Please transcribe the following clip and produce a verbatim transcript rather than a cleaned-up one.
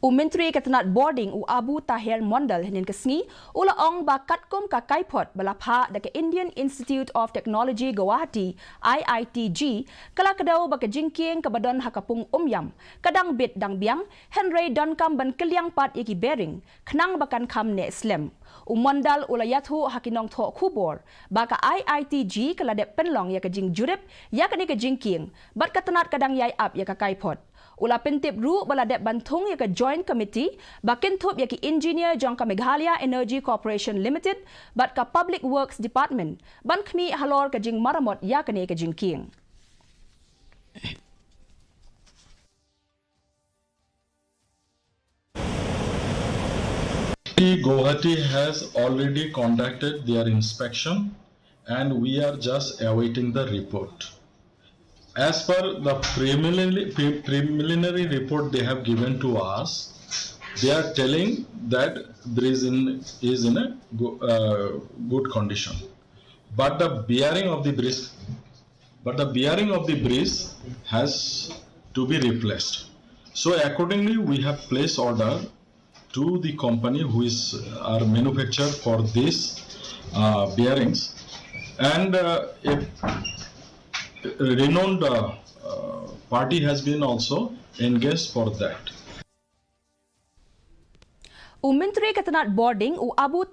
U Myntri ka tnat bording u Abu Taher Mondal hynnin ka sngi u la ong ba katkum ka kaiphod ba la phah da ka Indian Institute of Technology Guwahati, I I T G, ka la kdew ba ka jingkieng kaba don ha ka pung Umiam ka dang bit dang biang, hynrei donkam ban kylliang pat ïa ki bearing khnang ba kan kham neh slem. U Mondal u la ïathuh ha ki nongthoh khubor ba ka I I T G ka la dep pynlong ïa ka jingjurip ïa kane ka jingkieng bad ka tnat ka dang ïai ap ïa ka kaiphod. U la pyntip ruh ba la dep ban thung ïa ka Joint Committee ba kynthup ïa ki engineer jong ka Meghalaya Energy Corporation Limited bad ka Public Works Department ban khmih halor ka jingmaramot ïa kane ka jingkieng. Guwahati has already conducted their inspection and we are just awaiting the report. As per the preliminary, pre- preliminary report they have given to us, they are telling that bridge in, is in a go, uh, good condition. But the bearing of the bridge, but the bearing of the bridge has to be replaced. So accordingly, we have placed order to the company who is our manufacturer for these uh, bearings, and uh, a renowned uh, uh, party has been also engaged for that. U Myntri ka tnat bording u Abu